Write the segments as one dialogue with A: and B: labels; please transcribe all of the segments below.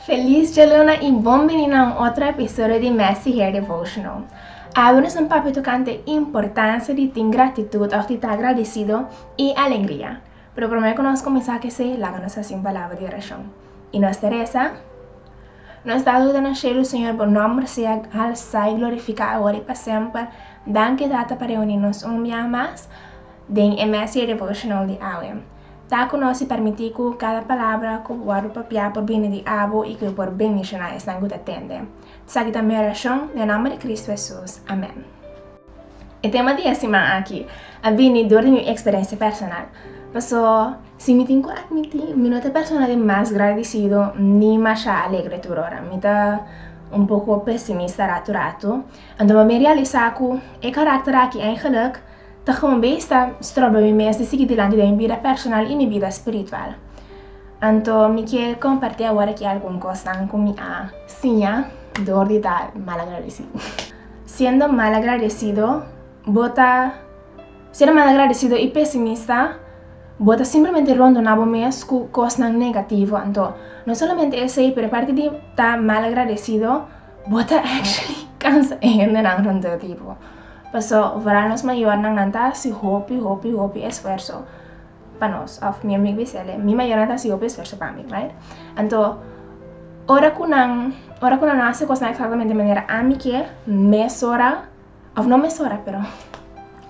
A: Felis djaluna i bon bini na un otro episodio di Messy Hair Devotional. Awe nos un papia tokante importansia di tin gratitut òf di ta agradesido i alegria. Pero promé ku nos kuminsá ku esei, laga nos hasi un palabra di orashon. I nos ta resa, Nos Tata ku ta na shelu, Señor, bo nòmber sea halsá i glorifiká awor i pa semper. Danki, Tata, pa reuní nos un bia mas den e Messy Hair Devotional di awe. Ta ku nos i permití ku kada palabra ku wòrdu papiá por bini di abo i ku e por bendishoná esnan ku ta tende. Esaki ta mi orashon, den nòmber di Kristu Hesus. Amèn. E tema di e siman aki a bini dor di mi eksperensia personal. Paso, si mi tin ku atmití, mi no ta e persona di mas gradisido ni masha alegre tur ora. Mi ta un poko pesimista ratu ratu. Anto mi a bin realisá ku e karakter aki eigenlik Ta gewoon beis ta stroba mi mes di sigui dilanti den mi bida personal i mi bida spiritual. Anto mi ke kompartí awor aki algun kosnan ku mi a siña dor di ta malagradesido. Siendo malagradesido bo ta siendo malagradesido i pesimista bo ta simplemente rondoná bo mes ku kosnan negativo. Anto no solamente esei pero e parti di ta malagradesido bo ta actually kansa e hendenan rondó di bo. Paso vooral nos mayornan nan ta hasi hopi hopi hopi esfuerso pa nos of mi amigo bisele mi mayornan ta hasi hopi esfuerso pa mi right anto ora ku nan ora ku nan no hasi kosnan eksaktamente manera ami ke mesora of no mesora pero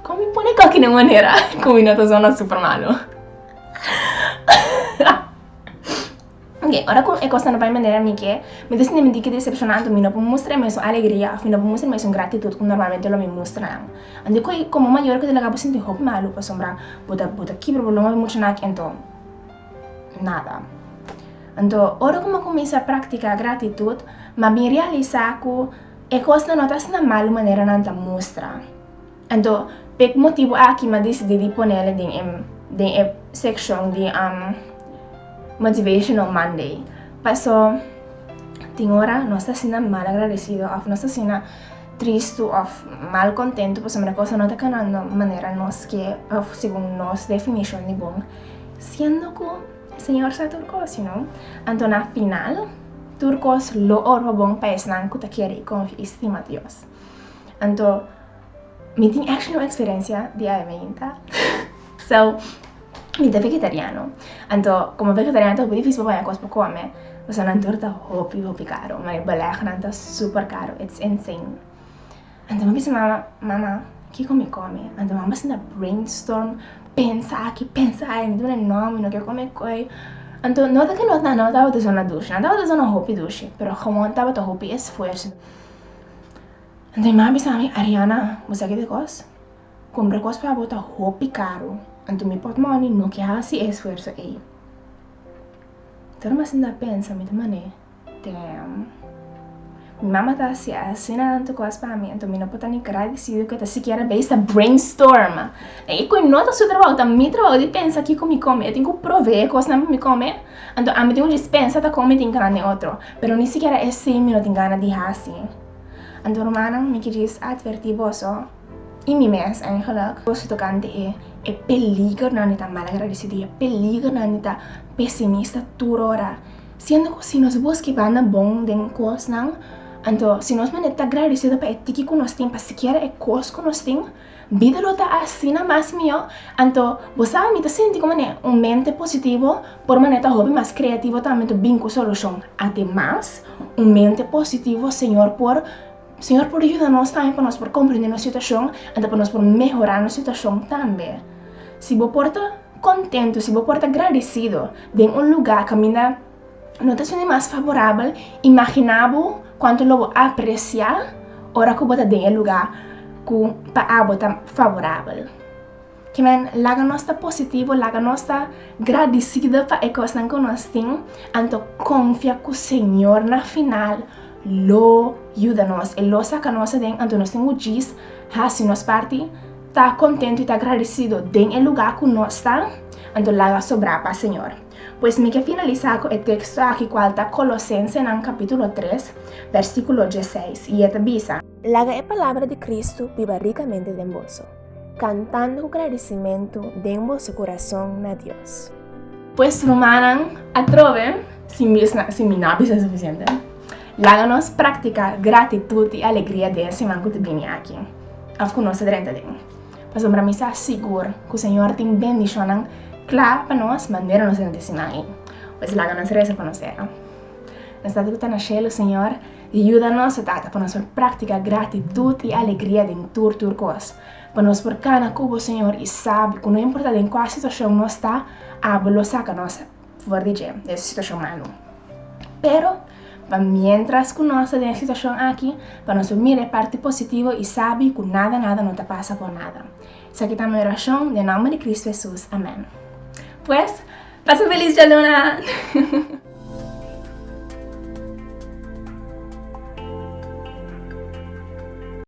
A: kon mi pone koki den manera ku mi no ta zona super malo. Ok, ora ku e kosnan no bai manera mi ke, mi ta sinti mi diki desepshoná, anto mi no por mustra e mesun alegria òf mi no por mustra e mesun gratitut ku normalmente lo mi mustra nan. Anto ku komo mayor ku ta laga bo sinti hopi malu pasobra bo ta bo ta kibra bo lomba mucha nan aki anto nada. Anto ora ku mi a kuminsá praktiká gratitut, mi a bin realisá ku e kosnan no ta asina malu manera nan ta mustra. Anto p'e motibu aki mi a disidí di ponele den e den e sekshon di Motivational Monday. Paso tin ora nos ta asina mal agradesido òf nos ta asina tristu òf mal kontentu pasobra kosnan no ta kanando manera nos ke òf segun nos definishon di bon, siendo ku Señor sa tur kos, you know. Anto na final tur kos lo ora bon pa esnan ku ta kere i konfia i stima Dios. Anto mi tin actually un experiencia di awe mainta. So, mi ta vegetariano. Anto, como vegetariano ta hopi dificil pa baña cos pa come. Pasobra nan tur ta hopi, hopi caro. Ma e belegnan ta super caro. It's insane. Anto mi bisa mama, mama, kiko mi come? Anto mama sinta brainstorm, pensa aki, pensa aya. Mi ta mira, no, mi no ke come koe. Anto, no ta ke no nan no tabata zona dushi. Nan tabata zona hopi dushi. Pero gewoon tabata hopi esfuerso. Anto mi mama bisa mi, Ariana, bo sa ki ta e kos? Kumpra kos pa bo ta hopi karu, anto mi pòtmòni no ke hasi e esfuerso ei. Tor mi a sinta pensa, mi ta man'é, Damn, mi mama ta hasi asina tantu kos pa mi, anto mi no por ta ni gradisido ku e ta sikiera beis ta brainstorm. E ku no ta su trabou, ta mi trabou di pensa kiko mi kome, e tin ku proveé kosnan pa mi kome, anto ami tin ku djis pensa ta kon mi tin gana den otro, pero ni sikiera esei mi no tin gana di hasi. Anto rumannan, mi kiris atvertí boso, i mi mes eigenlijk, boso tokante e e peligernan di ta malagradesido i e peligernan di ta pesimista tur ora. Siendo ku si nos buska e banda bon den kosnan, anto si nos manera ta gradesido pa e tiki ku nos tin, pa sikiera e kos ku nos tin, Bida lo ta asina mas mihó. Anto, bo sa, mi ta sinti como ne un mente positivo por manera ta hopi mas creativo tambe ta bin cu solucion. Ademas, un mente positivo Señor por Señor por yuda nos tambe pa nos por comprende nos situacion, anto pa nos por mehora nos situacion tambe. Si bo por ta contento, si bo por ta gradecido den un lugar caminda no ta esuni mas favorabel, imagina bo cuanto lo bo aprecia ora cu bo ta den e lugar cu pa abo ta favorabel. Ke men, laga nos ta positivo, laga nos ta gradicido pa e cosnan cu nos tin, anto confia cu Señor na final lo yuda nos, e lo saca nos aden, anto nos tin cu djis haci nos parti, ta contento y ta gradicido den e lugar cu nos ta, anto laga sobra pa Señor. Pues mi ke finalisá ku e teksto aki kual ta Kolosensenan kapítulo tres, versíkulo dieseis, i e ta bisa.
B: Laga e palabra di Kristu biba rikamente den boso, kantando ku gradisimentu den boso kurason na Dios.
A: Pues rumannan, atrobe. Si mi si mi no a bisa sufisiente. Laga nos praktiká gratitut i alegria den e siman ku ta bini aki, òf ku nos ta drenta den. Pasobra mi sa sigur ku Señor tin bendishonnan kla pa nos manera nos drenta e siman ei. Pues laga nos resa pa nos sera. Nos Tata ku ta na shelu, Señor, yuda nos, o Tata, pa nos por praktiká gratitut i alegria den tur tur kos. Pa nos por kana ku bo, Señor, i sabi ku no importá den kua situashon nos ta, abo lo saka nos for di dje, di e situashon malu. Pero, pa miéntras ku nos ta den e situashon aki, pa nos por mira e parti positivo i sabi ku nada nada no ta pasa por nada. Esaki ta mi orashon den nòmber di Kristu Hesus, amèn. Pues, pasa un felis djaluna!